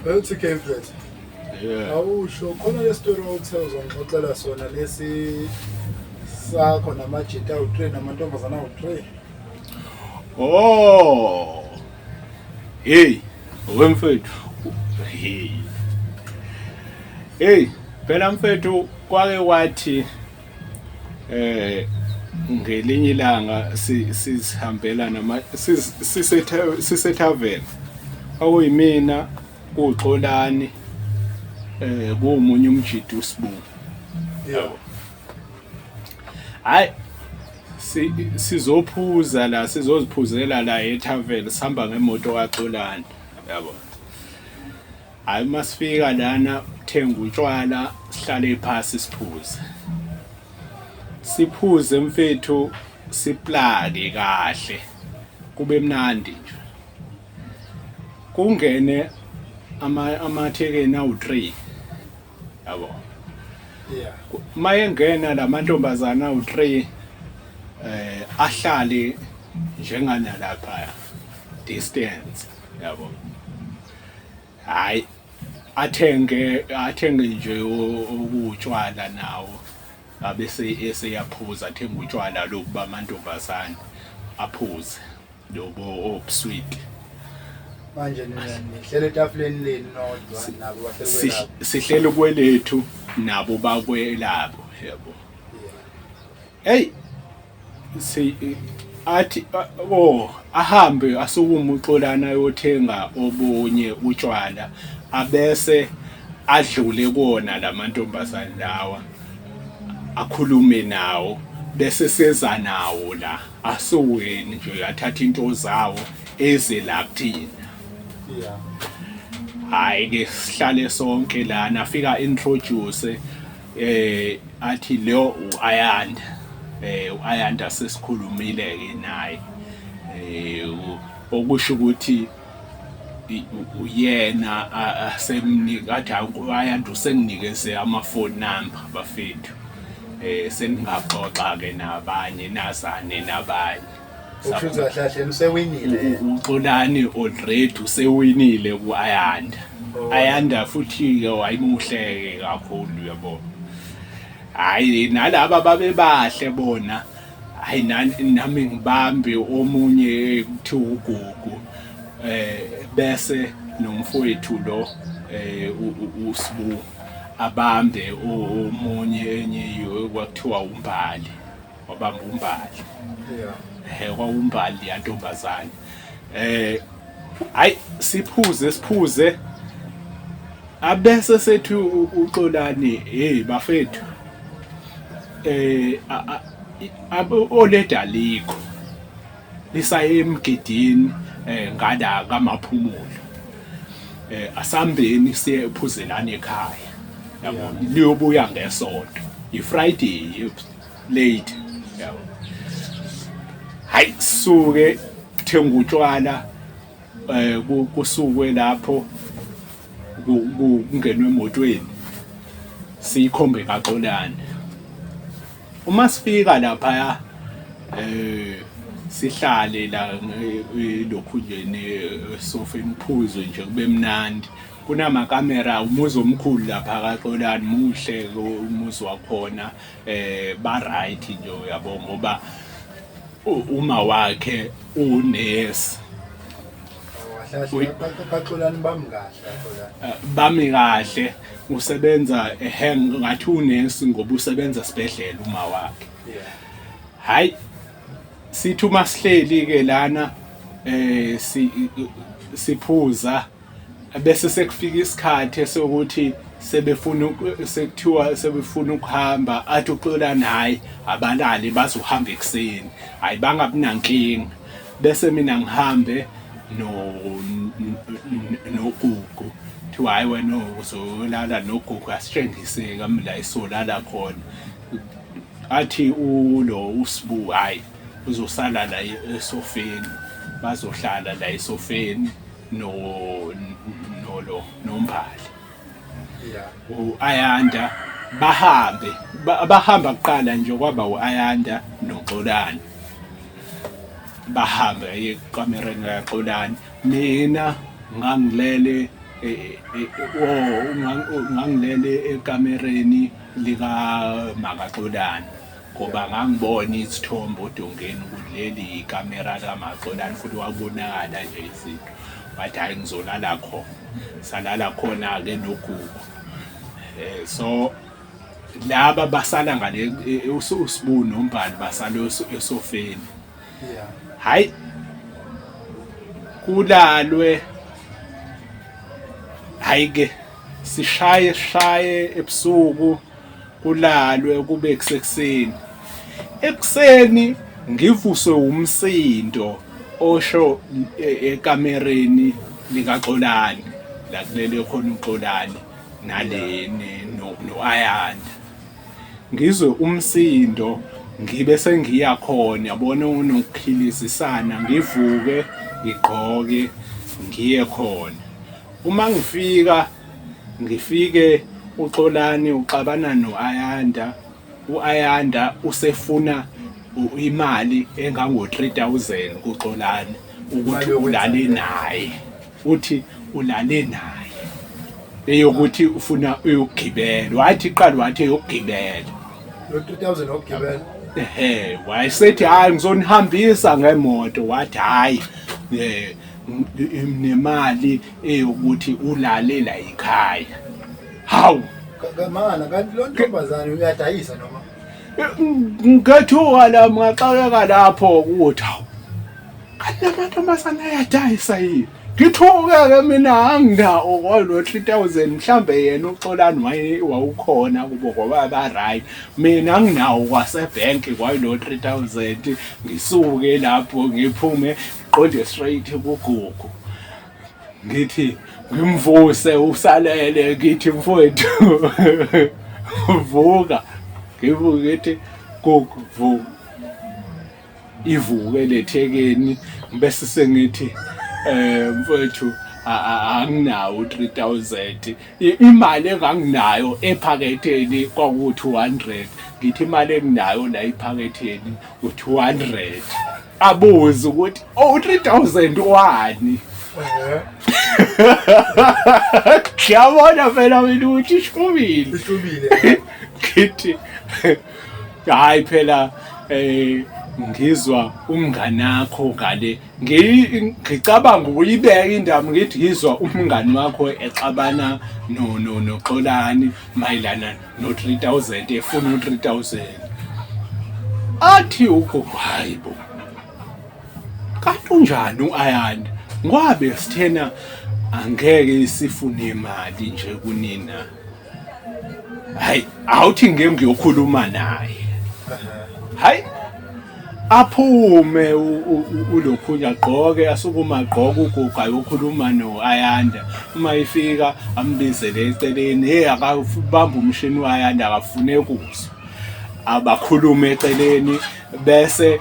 Uthi Keflet. Yeah. Awusho khona le story owuthe uzongixoxela sona lesi sakho namajita awu-3 namantombazana awu-3. Oh. Hey, wemfethu. Hey. Hey, phela mfethu kwake wathi eh ngelinye ilanga sizihambela nama sisethaveni okuyimina kuxolani eh kumunye umjidi usibu yebo hayi sizophuza la sizoziphuzela la ethaveni sihamba ngemoto kaXolani yabo. Hayi uma sifika lana thenga utshwala sihlale phasi siphuze. Siphuze mfethu siplake kahle kube mnandi nje. Kungene ama amathekeni awu-3 yabo. Yeah. Mayengena lamantombazana awu-3 eh ahlale njengana lapha distance yabo. Hayi athenge athenge nje ukutshwala nawo abese eseyaphuza athenge utshwala lobu bamantombazane aphuze lobo obusweet. Manje nina nihlele etafuleni lenu nodwa nabo bahleli kwelabo. Sihleli kwelethu nabo bakwelabo yabo. Yeah. Hey si athi oh ahambe asukume uXolana ayothenga obunye utshwala abese adlule kuwona lamantombazane lawa akhulume nawo bese seza nawo la asuke nje athatha into zawo eze la kuthina. Yeah. Hayi ke sihlale sonke lana afika introduce eh athi lo uAyanda eh uAyanda sesikhulumile ke naye eh okusho ukuthi uyena asemnika athi uAyanda usenginikeze ama phone number bafethu eh seningaxoxa ke nabanye nazane nabanye. Usho ukuthi kahle kahle usewinile. uXolani already usewinile ku-Ayanda. Oh. Ayanda futhi-ke wayemuhle-ke kakhulu yabo. Hhayi nalaba babebahle bona. Hhayi nami ngibambe omunye kuthiwa uGugu eh bese nomfowethu lo eh uSibu abambe omunye enye kwakuthiwa uMbali. Wabamba uMbali. Yeah. Eh kwawuMbali yantombazane. Eh hayi siphuze siphuze abese sethi uXolani hey bafethu eh oleda likho lisaye emgidini eh ngala kamaphumulo eh asambeni siye phuzelana ekhaya yabo liyobuya ngesonto iFriday late yabo. Hayi suke thenga utshwala eh kusukwe lapho kungenwe emotweni siyikhombe kaXolani. Uma sifika lapha eh sihlale la lokhu nje esofeni kuphuzwe nje kube mnandi. Kunamakamera umuzi omkhulu lapha kaXolani muhle umuzi wakhona eh ba right nje uyabo ngoba uma wakhe unesi. Baxolani bami kahle baxolani. Eh, bami kahle usebenza ehe ngathi unesi ngoba usebenza esibhedlela uma wakhe. Yeah. Hayi sithi uma sihleli ke lana eh si siphuza bese sekufika isikhathi esokuthi sebefuna sekuthiwa sebefuna ukuhamba athi uXolani hayi abalali bazohamba ekuseni hayi bangabi nankinga bese mina ngihambe no noGugu kuthiwa hayi wena uzolala noGugu asitshengise la isolala khona athi ulo uSibu hayi uzosala la esofeni bazohlala la esofeni no nolo noMbali yeah uAyanda bahambe bahamba kuqala nje kwaba uAyanda noXolani bahambe ekamereni kaXolani mina ngangilele Oh, ngangilele ekamereni lika Makaxolani ngoba ngangibona isithombe odongeni ukuthi leli ikamera likaMaxolani futhi wabonakala nje izinto. Wathi hhayi ngizolala khona. Salala khona-ke noGugu. So laba basala ngale uSibu noMbali basala esofeni. Yeah. Hayi kulalwe hayi ke sishaye sishaye ebusuku kulalwe kube kusekuseni. Ekuseni ngivuswe umsindo osho ekamereni likaXolani la kulele khona uXolani nale no-Ayanda. Ngizwe umsindo ngibe sengiya khona yabona unokuphilizisana ngivuke ngigqoke ngiye khona. Uma ngifika ngifike uXolani uxabana no-Ayanda, u-Ayanda usefuna imali engango-3000 kuXolani ukuthi ulale naye. Uthi ulale naye eyokuthi ufuna uyokugibela, wathi qala wathi eyokugibela lo 3000 okugibela. Ehe, wayesethi hayi ngizonihambisa ngemoto, wathi hayi nemali eyokuthi ulale la ekhaya. Hawu Kamana kanti lo ntombazane uyadayisa noma? Ngethuka la ngaxakeka lapho ukuthi hawu kanti lamantombazane ayadayisa yini? Ngithuke-ke mina anginawo kwalo 3000 mhlambe yena uXolani waye wawukhona kubo ngoba ba-right. Mina anginawo kwasebhenki kwalo 3000 ngisuke lapho ngiphume ngiqonde straight kuGugu. Ngithi ngimvuse usalele ngithi mfowethu vuka. Ngivuke ngithi Gugu vuka. Ivuke lethekeni bese sengithi mfowethu anginawo 3000 imali enganginayo ephaketheni kwaku 200 ngithi imali enginayo la ephaketheni u200 abuze ukuthi oh 3000 wani. Ngiyabona phela mina ukuthi ishubile. Ishubile. Ngithi hayi phela ngizwa umnganakho ngale ngicabanga ukuyibeka indaba ngithi ngizwa umngani wakho exabana no no noXolani mayelana no 3000 efuna u 3000. Athi ugogo hayi bo kanti unjani uAyanda ngwabe sithena angeke sifune imali nje kunina. Hayi awuthi ngeke ngiyokhuluma naye. Hayi aphume ulokhunya agqoke asukuma agqoke uGugu ayokhuluma no-Ayanda. Uma ifika ambizele eceleni, hey akabamba umshini u-Ayanda akafune kuzwa. Abakhulume eceleni bese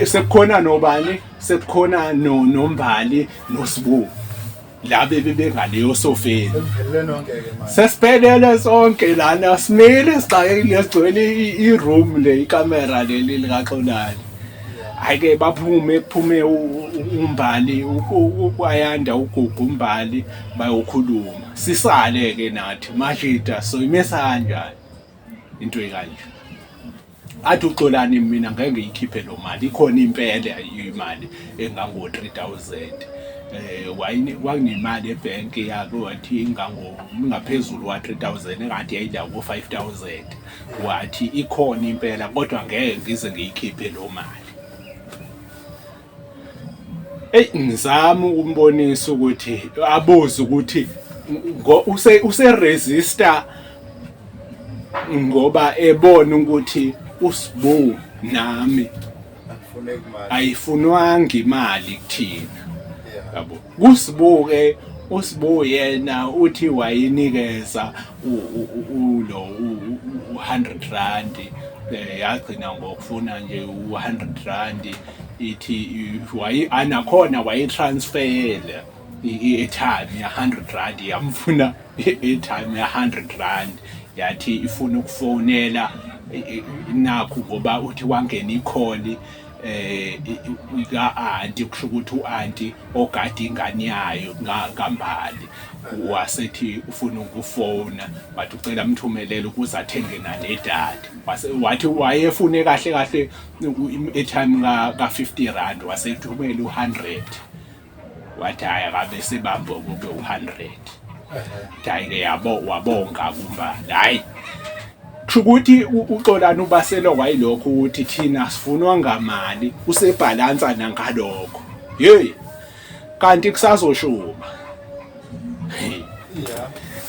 sekukhona nobani, sekukhona noMbali noSibu. Labe bebengaleyo sofeni. Sesiphelele nonke-ke manje. Sesiphelele sonke lana simile sixakekile sigcwele i-room le ikamera leli likaXolani. Hhayi-ke baphume kuphume uMbali u-Ayanda uGugu uMbali bayokhuluma. Sisale-ke nathi majita soyimisa kanjani into ekanje. Athi uXolani mina ngeke ngiyikhiphe lo mali ikhona impela imali engango 3000 wayini kwakunemali ebhenki yakhe wathi ingango ingaphezulu wa 3000 engathi yayidla ko 5000 wathi ikhona impela kodwa ngeke ngize ngiyikhiphe lo mali. Ey ngizama ukumbonisa ukuthi abuze ukuthi use resistor ngoba ebona ukuthi uSibu nami ayifunwanga imali kuthina. Yabo kusibuke uSibu yena uthi wayinikeza ulo u100 rand yagcina ngokufuna nje u100 rand ithi wayi anakhona wayitransferela i-airtime ya 100 rand yamfuna i-airtime ya 100 rand yathi ifuna ukufonela nakhu ngoba uthi wangena ikholi Ka anti, kusho ukuthi uanti ogada ingane yayo kaMbali wasethi ufuna ukufona, wathi ucela amthumelele ukuze athenge nale data. Wase wathi wayefune kahle kahle i-airtime ka 50 rand, wasethumela u100, wathi hayi, akabe sebambe kube u100. Hayi ke, yabo, wabonga kuMbali. Hayi, kusho ukuthi uXolani ubaselwa kwayilokho ukuthi thina sifunwa ngamali, usebhalansa nangalokho. Hey, kanti kusazoshuba.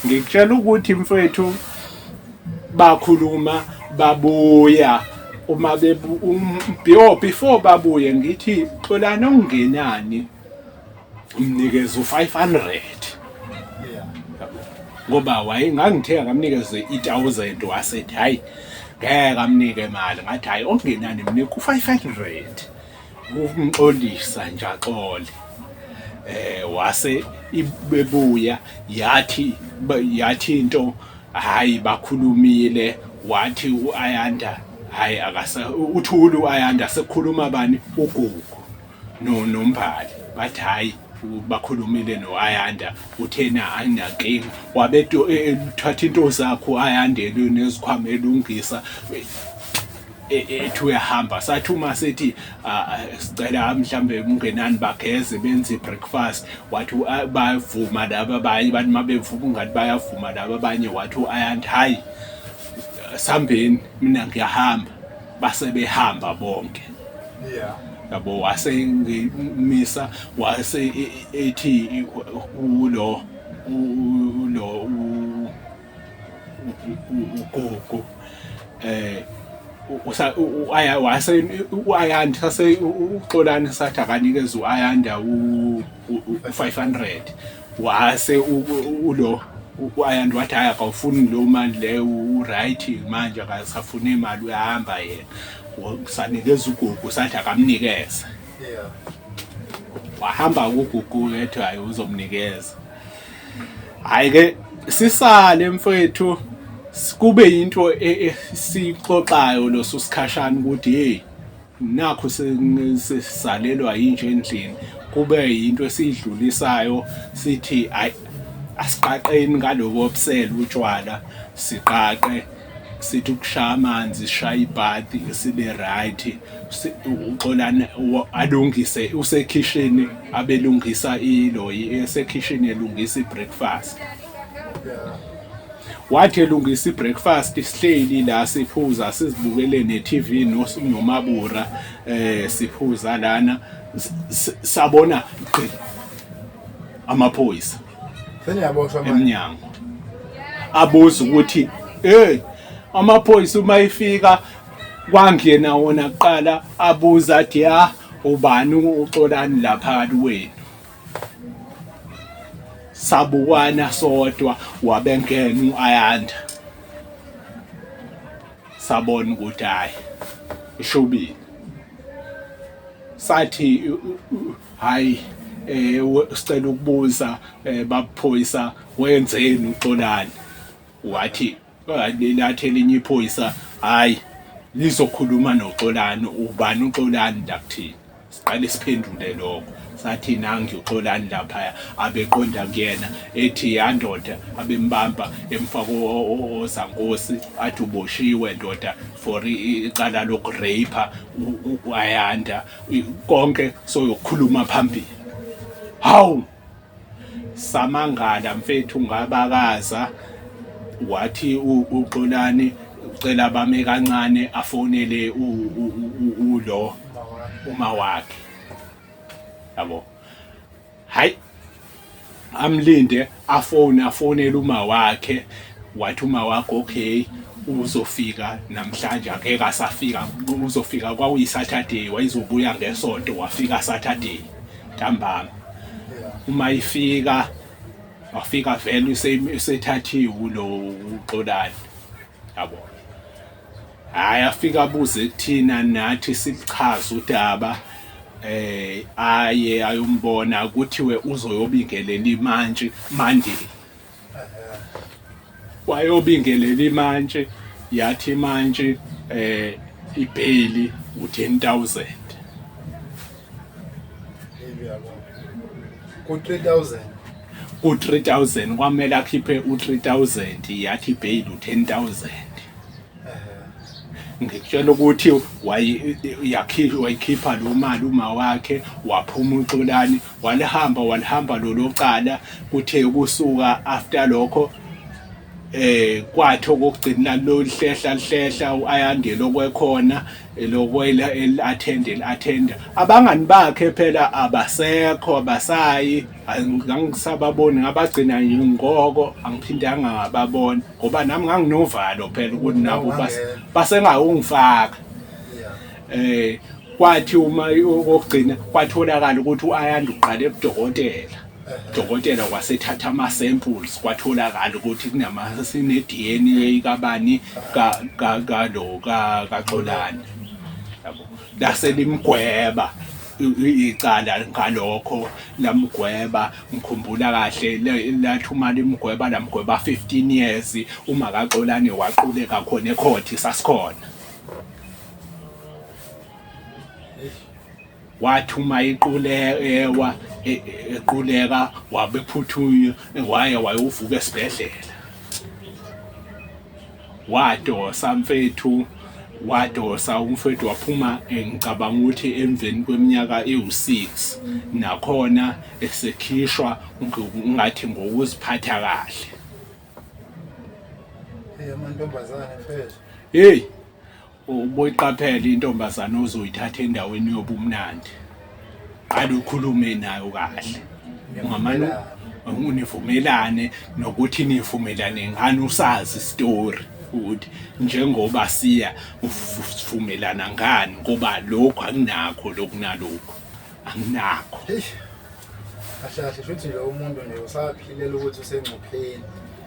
Ngikutshela ukuthi mfethu, bakhuluma babuya, uma bebu before babuye ngithi, "Xolani, okungenani umnikeza u500," ngoba wayengangithe akamnikeze i1000, wasethi hayi, ngeke amnike imali. Ngathi hayi, okungenani mnika u500 umxolisa nje, axole. Wase ibebuya, yathi into, hayi, bakhulumile, wathi uAyanda hayi, akasa uthula uAyanda, sekukhuluma bani, uGugu no noMbali, bathi hayi, bakhulumile noAyanda, uthena ayinankinga, wabedo ethatha into zakho uAyanda nezikhwama elungisa, ethi uyahamba. Sathi uma sethi sicela mhlambe ungenani bageze benze breakfast, wathi bayavuma laba abanye, bathi mabevuma ungathi bayavuma laba abanye, wathi uAyanda hayi, sambeni, mina ngiyahamba. Base behamba bonke. Yabo, wase ngimisa, wase ethi ulo ulo uGugu usa aya wase uAyanda, sase uXolani sathi akanikeza uAyanda u500, wase ulo uAyanda wathi hayi, akawufuni lo mali leyo, u-right manje, akasafuna imali, uyahamba yena. Sanikeza uGugu, sathi akamnikeze. Wahamba uGugu, ethi hayi, uzomnikeza. Hayi ke, sisale mfethu, kube into esixoxayo loso sikhashana ukuthi hey, nakho sesisalelwa yinje endlini, kube yinto esiyidlulisayo, sithi hayi, asiqaqeni ngalobo obusela utshwala, siqaqe, sithi ukushaya amanzi, sishaya ibhathi, sibe right. UXolani alungise, usekhishini, abelungisa iloyi, esekhishini elungisa ibreakfast. Wathi elungisa ibreakfast, sihleli la siphuza, sizibukele ne-TV noMabura, siphuza lana, sabona gqi amaphoyisa. Seniyaboshwa manje? Emnyango, abuza ukuthi hey, amaphoyisa uma ifika kwangena wona kuqala, abuza athi, "Ya, ubani uXolani la phakathi wenu?" Sabukwana sodwa, wabengena uAyanda, sabona ukuthi hayi, ishubile. Sathi hayi, sicela ukubuza, baphoyisa, wenzeni uXolani? Wathi lathi elinye iphoyisa, hayi, lizokhuluma noXolani, ubani uXolani la kuthina? Siqale siphendule lokho, sathi nangi uXolani lapha, abeqonda kuyena, ethi ya ndoda, abembamba emfaka ozankosi, athi uboshiwe ndoda for icala lokurape uAyanda, konke soyokhuluma phambili. Hawu, samangala mfethu, ngabakaza. Wathi uXolani ucela bame kancane, afonele ulo uma wakhe, yabo. Hayi, amlinde afone, afonele uma wakhe, wathi uma wakhe okay, uzofika namhlanje, akeke asafika, uzofika. Kwakuyi-Saturday, wayezobuya ngesonto, wafika Saturday ntambama. Uma ifika, wafika vele usethathiwe lo uXolani, yabo. Hayi, afika abuze kuthina, nathi silichaza udaba, aye ayombona, kuthiwe uzoyobingelela imantshi Monday. Wayobingelela imantshi, yathi imantshi ibail u100,000. Ku-3000. Ku-3000 kwamele akhiphe u-3000, yathi bail u-10000. Ngikutshela ukuthi wayikhipha lo mali uma wakhe, waphuma uXolani, walihamba walihamba lolo cala. Kuthe kusuka after lokho kwathi okugcina loluhlehla lihlehla uAyandela okwekhona lokwela el-attend el-attend abangani bakhe phela abasekho, abasayi, ngangisababoni, ngabagcina nje ngoko, angiphindanga ngababona ngoba nami nganginovalo phela ukuthi nabo basengawungifaka. Kwathi uma okugcina kwatholakala ukuthi uAyanda uqale kudokotela, dokotela wasethatha ama-samples, kwatholakala ukuthi kunama sine-DNA kabani kalo kaXolani, yabo. Lase limgweba icala ngalokho, lamgweba, ngikhumbula kahle lathi uma limgweba lamgweba 15 years. Uma kaXolani waquleka khona ecourt, sasikhona. Wathi uma iqulewa equleka wabephuthunywa, waye wayovuka esibhedlela, wadosa mfethu, wadosa umfethu waphuma. Ngicabanga ukuthi emveni kweminyaka ewu-6 nakhona esekhishwa ngathi ngokuziphatha kahle. Hey, amantombazane mfethu. Hey, uboyiqaphela intombazane ozoyithatha endaweni yobumnandi, qala ukhulume nayo kahle, ungamane univumelane nokuthi nivumelane ngani, usazi story ukuthi njengoba siya uvumelana ngani, ngoba lokhu anginakho, lokhu nalokhu anginakho. Kahle kahle shuthi lo umuntu nje usaphilela ukuthi usengcupheni.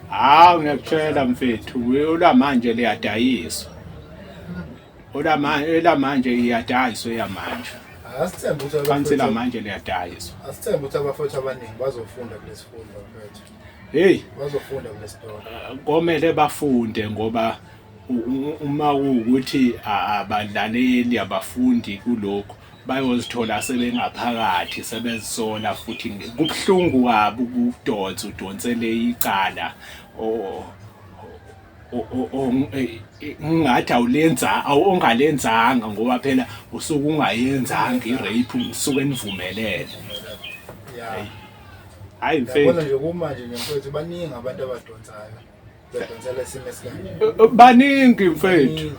Hawu, ngiyakutshela mfethu, olamanje liyadayiswa, olamanje elamanje iyadayiswa eyamanje. Asithembe ukuthi phansi lamanje liyadayiswa. Asithembe ukuthi abafowethu abaningi bazofunda kulesifundo mfethu. Hey, bazofunda kulesitori. Komele bafunde ngoba uma kuwukuthi abadlaleli abafundi kulokhu, bayozithola sebengaphakathi sebezisola, futhi kubuhlungu kabi ukudonsa udonsele icala ngathi awulenza ongalenzanga, ngoba phela usuke ungayenzanga i-rape, usuke nivumelene. Hayi mfethu, yabona nje kumanje nje mfethu, baningi abantu abadonsayo, bedonsela isimo esikanje. Baningi mfethu.